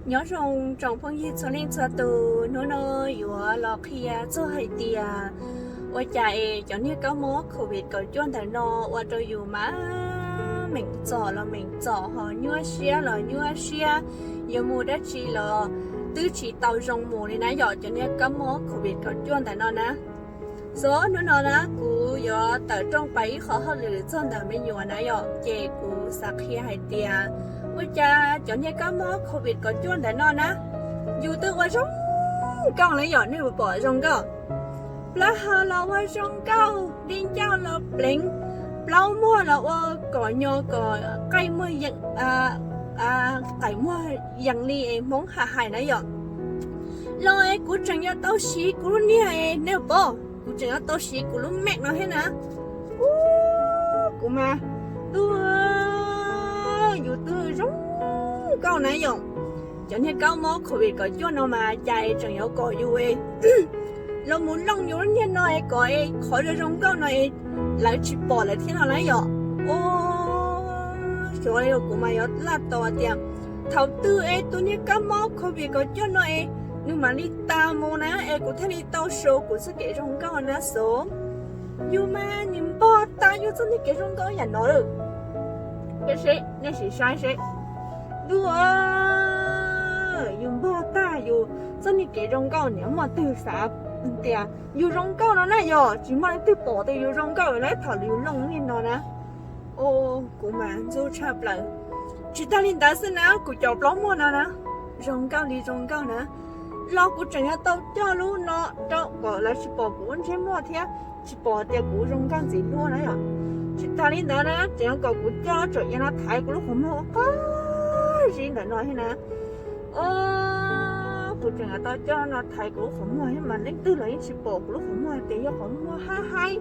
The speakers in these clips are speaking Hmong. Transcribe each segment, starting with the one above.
Nyob zoo tsoom phooj ywg txhua leej txhua tus, hnub no yuav los qhia txog hais tias ua cas es cov niag kab mob covid kaum cuaj ntawm no ua rau yus mas meem txom los meem txom, ho nyuaj siab los nyuaj siab, yuav mus dab tsi los twb tsis tau zoo mus li na yom, cov niag kab mob covid kaum cuaj ntawm no na. Xyov hnub no na kuv yuav tawm rooj pais ib qho hauj lwm txog ntawm me nyuam na yom, ces kuv xav qhia hais tias ua cas cov niag kab mob covid kaum cuaj ntawm no na, yus twb ua zoo nkauj na yom, nej puas pom zoo nkauj? Plaub hau los ua zoo nkauj, dib ncauj los pleev, plaub muag los ua kom nyo kom qaij muag, qaim muag yees li es Hmoob hais na yom. Los es kuv tseem yuav tau siv kuv lub niag es, nej puas pom, kuv tseem yuav tau siv kuv lub mej no thiab na. Ub, kuv mas, yus twb zoo nkauj na yom, cov niag kab mob covid kaum cuaj no mas cas es tseem yuav kom yus los mus looj yus lub niag no es kom es qhov zoo zoo nkauj no es lawv tsis pom lawm thiab no na yom. Ub, xyov kuv mas yuav laj tos tias thaum twg es tus niag kab mob covid kaum cuaj no es nws mam li tas mus na es kuv thiaj li tau sau kuv txoj kev zoo nkauj na xov. Yus mas nws npog tag yus txoj niag kev zoo nkauj yam no lawm. Nej sim saib seb, ntuj, yus npog tag yus txoj niag kev zoo nkauj, niam muaj twg xav tias yus zoo nkauj no na yom, tsis muaj leej twg pom tias yus zoo nkauj na thaum yus looj niag no na. Kuv mas ntxub tshaj plaws. Tsis tag li ntawd xwb na, kuv cov plaub muag no na, zoo nkauj li zoo nkauj na, los kuv tseem yuav tau coj lub no rau kom lawv tsis pom kuv lub ntsej muag thiab tsis pom tias kuv zoo nkauj ntxim hlub na yom. Tsis tas li ntawd na, tseem yuav kom kuv coj tsom iav no thaiv kuv lub qhov muag ua qab zib ntawm no thiab na. Kuv tseem yuav tau coj no thaiv kuv lub qhov muag thiab mas leej twg los yeej tsis pom kuv lub qhov muag tias yog qhov muag haib haib,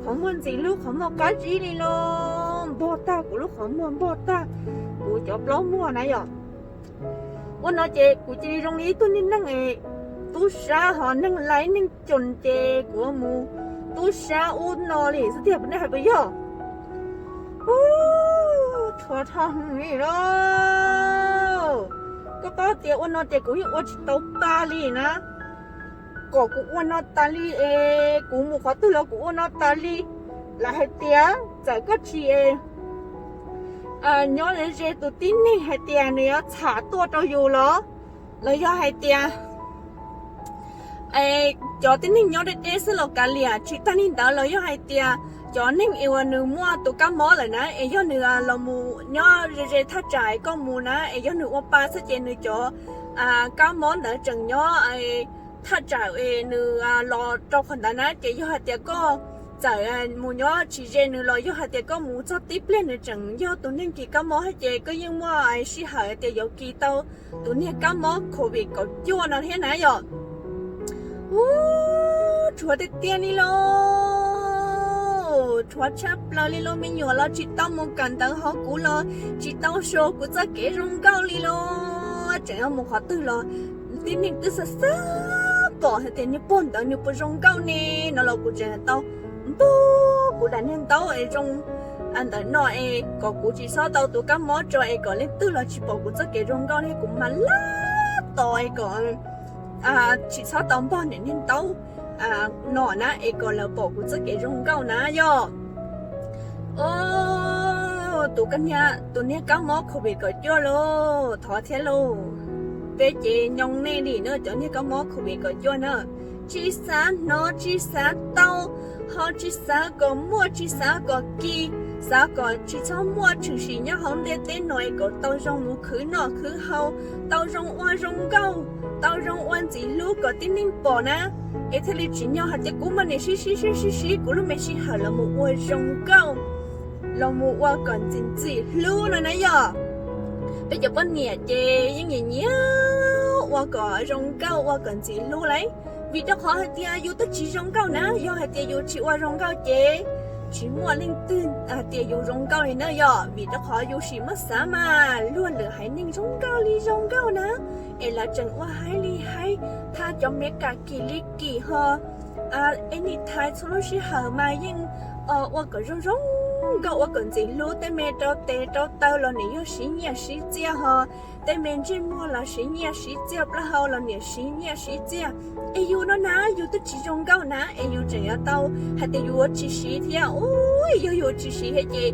qhov muag ntxim hlub, qhov muag qab zib li los npog tag kuv lub qhov muag, npog tag kuv cov plaub muag na yom. Ua no ces kuv cia li zoo li ib tug niag neeg tub sab ho neeg laib neeg coos ces kuv mus tub sab ub no li xwb tiag, puas nej hais puas yog? Ub, thuav dhau li lauj. Koj paub tias ua no ces kuv yeej ua tsis tau tas li na. Kom kuv ua no tas li es kuv mus qhov twg los kuv ua no tas li. Lawv hais tias txawm koj tsis nyob ze ze tus tib neeg hais tias nws yuav txham tuaj rau yus los, los yog hais tias cov tib neeg nyob deb deb xwb los kav liam, tsis tag li ntawd los yog hais tias cov neeg es uas nws muaj tus kab mob lawm na, es yog nws los mus nyob ze ze thaj tsam koj mus na, es yog nws ua pa xwb ces nws cov kab mob ntawd tseem nyob thaj tsam es nws los rau qhov ntawd na, ces yog hais tias koj txawm mus nyob tsis ze nws los yog hais tias koj mus txog tib pliag nws tseem yog tus neeg kis kab mob thiab ces koj yeej muaj sij hawm tias yuav kis tau tus niag kab mob covid kaum cuaj no thiab na yom. Ub, rhuav tiag tiag li lauj, rhuav tshaj plaws li lauj, me nyuam los tsis tau mus kawm ntawv hauv kuv los tsis tau sau kuv txoj kev zoo nkauj li lauj, tseem yuav mus qhov twg los tib neeg twb xav xav pom hais tias niag pog ntawd nws puas zoo nkauj ne no los kuv tseem tau npog kuv daim niag ntaub es zoo ntawm no es kom kuv tsis txhob tau tus kab mob tso es kom leej twg los tsis pom kuv txoj kev zoo nkauj li, kuv mas laj tos es kom tsis txhob tau npog niam niag ntaub no na es kom lawv pom kuv txoj kev zoo nkauj na yom. Ub, tus kab niag, tus niag kab mob covid kaum cuaj lauj, thov thiab lauj. Peb ces nyoo nej li na cov niag kab mob covid kaum cuaj na, tsis xav hnov tsis xav tau, ho tsis xav kom muaj tsis xav kom kis, xav kom tsis txhob muaj tshwm sim nyob hauv ntiaj teb no es kom tau zoo mus khwv noj khwv haus, tau zoo ua zoo nkauj, tau zoo ua ntxim hlub kom tib neeg pom na. Es thiaj li tsim nyog hais tias kuv mas niam sib sib sib sib sib kuv lub me sij hawm los mus ua zoo nkauj, los mus ua kom ntxim ntxim hlub no na yom. Peb cov poj niam ces yeej nyiam nyiam ua kom zoo nkauj ua kom ntxim hlub lauj. Vim rau qhov hais tias yus twb tsis zoo nkauj na, yog hais tias yus tsis ua zoo nkauj ces tsis muaj leej twg hais tias yus zoo nkauj li na yom. Vim rau qhov yus sim muab xav mas luag lwm haiv neeg zoo nkauj li zoo nkauj na, es lawv tseem ua haib li haib, thaj cov me kam kim li kim ho es nim thaiv txhua lub sij hawm mas yeej ua kom zoo zoo nkauj ua kom ntxim hlub, tej me rau tes rau taw los niam yog siv nyiaj siv txiaj ho, tej me ntsej muag los siv nyiaj siv txiaj, plaub hau los niam siv nyiaj siv txiaj. Es yus no na yus twb tsis zoo nkauj na es yus tseem yuav tau hais tias yus ua tsis siv thiab. Ua yog yus tsis siv thiab ces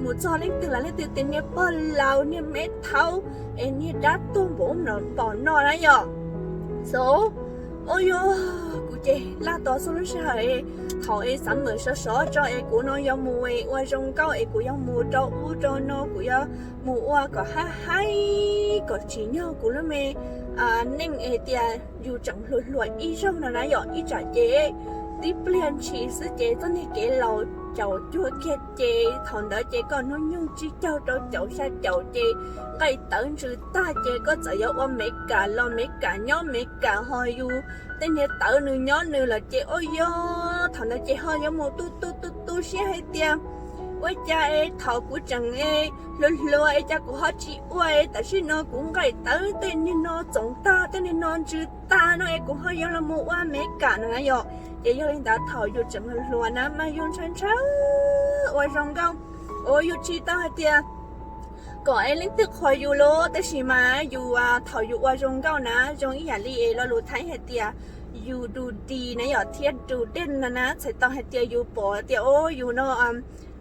mus txog leej twg los leej twg tias niag pog laus, niag me thaub, es niag dab tuag npaum no na yom. So, ua yog kuv ces laj tos txhua lub sij hawm, thaum es xav mem sov sov tso es kuv no yuav mus ua zoo nkauj es kuv yuav mus rau ub rau no, kuv yuav mus ua kom haib haib kom tsim nyog kuv lub me neej es tias yus tseem hluas hluas ib zaug no na yom. Ib tsam ces tib pliag ntshis xwb ces txoj niag kev laus caum cuag kiag ces thaum ntawd ces koj hnub nyoog tsib caug rau caum xya caum ces nqaij tawv ntsws tag ces koj txawm yuav ua Meskas los Meskas nyob Meskas ho yus tej niag tawv nws nyob nws lawm ces ua yog thaum ntawd ces ho yuav mus tu tu tu tu siab hais tias ua cas es thaum kuv tseem hluas hluas es cas kuv ho tsis ua es tam sim no kuv nqaij tawv tej niag no txoov tag tej niag no ntsws tag no es kuv ho yuav los mus ua Meskas no na yom. Ces yog li ntawd thaum yus tseem hluas hluas na mas yus ntshaw ntshaw ua zoo nkauj, ua yus tsis tau hais tias kom es leej twg qhuas yus lauj. Tab sis mas yus thaum yus ua zoo nkauj na zoo ib yam li es lo lus Thaib hais tias yus du di na yom thiab du dej no na, txhais tau hais tias yus pom tias o yus no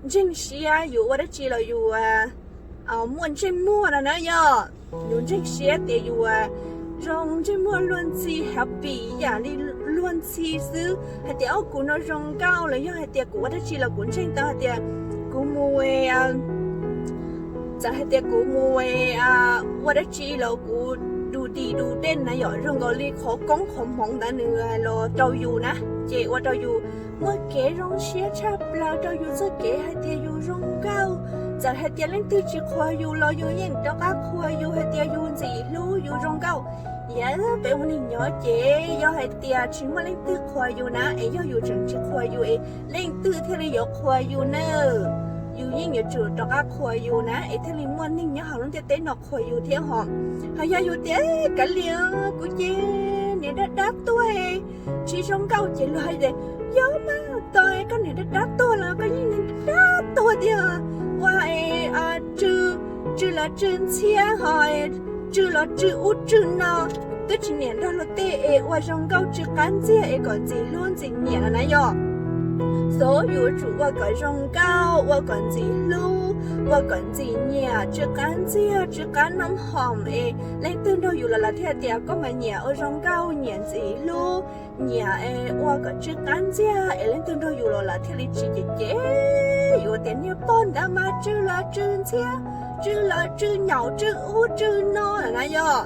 ntseeg siab, yus ua dab tsi los yus muaj ntsej muag no na yom. Yus ntseeg siab tias yus zoo ntsej muag luag ntxhi happy ib yam li luag ntxhi xwb, hais tias o kuv no zoo nkauj los yog hais tias kuv ua dab tsi los kuv ntseeg tau hais tias kuv mus txawm hais tias kuv mus ua dab tsi los kuv du di du dej na yom, zoo nkaus li qhov koob qhov hmoov ntawd nws los rau yus na, ces ua rau yus muaj kev zoo siab tshaj plaws rau yus txoj kev hais tias yus zoo nkauj. Txawm hais tias leej twg tsis qhuas yus los yus yeej rov qab qhuas yus hais tias yus ntxim hlub yus zoo nkauj. Yam peb ua neeg nyob ces yog hais tias tsis muaj leej twg qhuas yus na es yog yus tseem tsis qhuas yus es leej twg thiaj li yuav qhuas yus na? Yus yeej yuav tsum rov qab qhuas yus na es thiaj li muaj neeg nyob hauv lub ntiaj teb no qhuas yus thiab hos. Ho yog yus tias kav liam, kuv ces niam dab dab tuag, tsis zoo nkauj ces luag hais tias yog mas, tos koj niam dab dab tuag los koj yeej niam dab tuag tiag. Ua es tsw, tsw los tsw ntxhiab ho tsw los tsw ub tsw no, twb tsis niam nrog luag tej es ua zoo nkauj tsw qab ntxiag es kom ntxim hlub ntxim nyiam no na yom. So yus yuav tsum ua kom zoo nkauj, ua kom ntxim hlub, ua kom ntxim nyiam, tsw qab ntxiag, tsw qab noob hoom es leej twg nrog yus los lawv thiaj tias koj mas nyiam ua zoo nkauj, nyiam ntxim hlub, nyiam ua kom tsw qab ntxiag es leej twg nrog yus los lawv thiaj li tsis cem cem yus tias niag pog ntawd mas tsw los tsw ntxhiab, tsw los tsw nyaum, tsw ub tsw no na yom.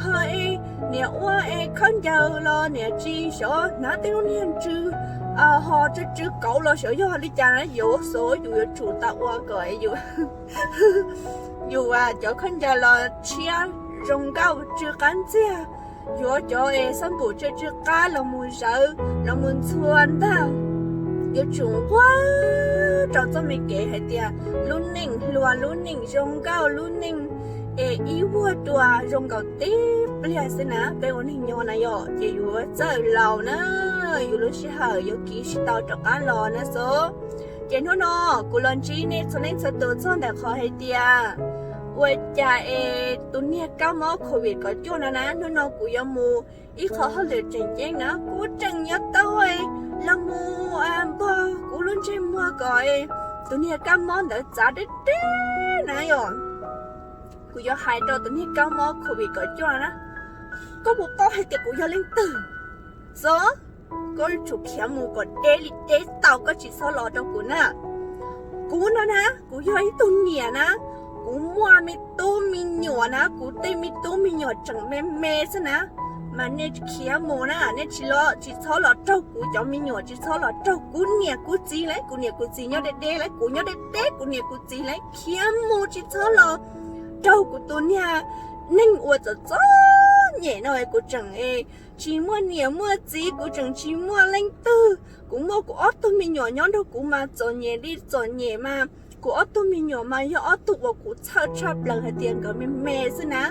Ho es niam ua es khaub ncaws los niam tsis xyov hnav tej lub niag ntsw ho tsw tsw kauv los xyov yog li cas na, yus so yus yuav tsum tau ua kom yus, yus cov khaub ncaws los tshiab zoo nkauj tsw qab ntxiag, yuav cov es xab npum tsw tsw qab los mus zawv los mus ntxhua ntag. Yuav tsum nquag rau txoj me kev hais tias lub neej hluas, lub neej zoo nkauj, lub neej es ib vuag dua zoo nkaus tib pliag xwb na. Peb ua neeg nyob na yom ces yuav txawj laus na, yus lub sij hawm yuav kiv tsis tau rov qab los na xo. Ces hnub no kuv los ntsib nej txhua leej txhua tus txog ntawm qhov hais tias ua cas es tus niag kab mob covid kaum cuaj no na, hnub no kuv yuav mus ib qho hauj lwm tseem ceeb na, kuv tseem yuav tau los mus npog kuv lub ntsej muag kom tus niag kab mob ntawd txav deb deb na yom. Kuv yuav hais rau tus niag kab mob covid kaum cuaj no na, koj puas paub hais tias kuv yog leej twg? Xo, koj yuav tsum khiav mus kom deb li deb tau, koj tsis txhob los rau kuv na. Kuv no na, kuv yog ib tug niam na, kuv muaj me tub me nyuam na, kuv tej me tub me nyuam tseem me me xwb na, mas nej khiav mus na, nej tsis los, tsis txhob los raug kuv cov me nyuam, tsis txhob los raug kuv niam kuv txiv lawm, kuv niam kuv txiv nyob deb deb lawm, kuv nyob deb deb kuv niam kuv txiv lawm, khiav mus tsis txhob los raug kuv tus niag neeg uas txom txom nyem no. Kuv tseem tsis muaj niam muaj txiv, kuv tseem tsis muaj leej twg, kuv muaj kuv ob tug me nyuam nyob nrog kuv mas txom nyem li txom nyem mas, kuv ob tug me nyuam mas yog ob tug uas kuv txhawj tshaj plaws hais tias nkawd me me xwb na.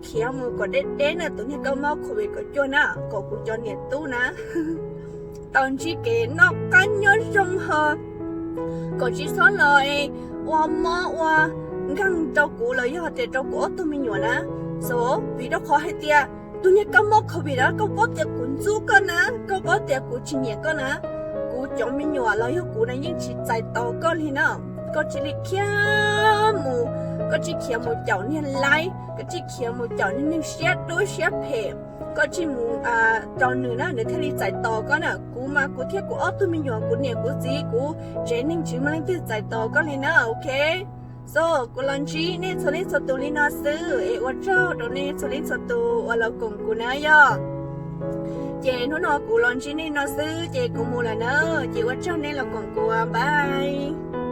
Khiav mus kom deb deb na tus niag kab mob covid kaum cuaj na, kom kuv cov niam tub na tau ntsib kev noj qab nyob zoo ho kom tsis txhob los ua mob ua nkeeg rau kuv los yog tias rau kuv ob tug me nyuam na. So, vim rau qhov hais tias tus niag kab mob covid na, koj paub tias kuv ntxub koj na, koj paub tias kuv tsis nyiam koj na, kuv cov me nyuam los yog kuv na yeej tsis txais tos koj li na. Koj cia li khiav mus, koj cia li khiav mus caum niag laib, koj cia li khiav mus caum niag neeg siab dub siab phem, koj cia li mus rau nws na, nws thiaj li txais tos koj na. Kuv mas kuv thiab kuv ob tug me nyuam, kuv niam kuv txiv, kuv tsev neeg tsis muaj leej twg txais tos koj li na, ok? So, kuv los ntsib nej txhua leej txhua tus li no xwb es ua tsaug rau nej txhua leej txhua tus uas los koom kuv na yog. Ces hnub no kuv los ntsib nej no xwb ces kuv mus lawm na, ces ua tsaug nej los koom kuv, bye.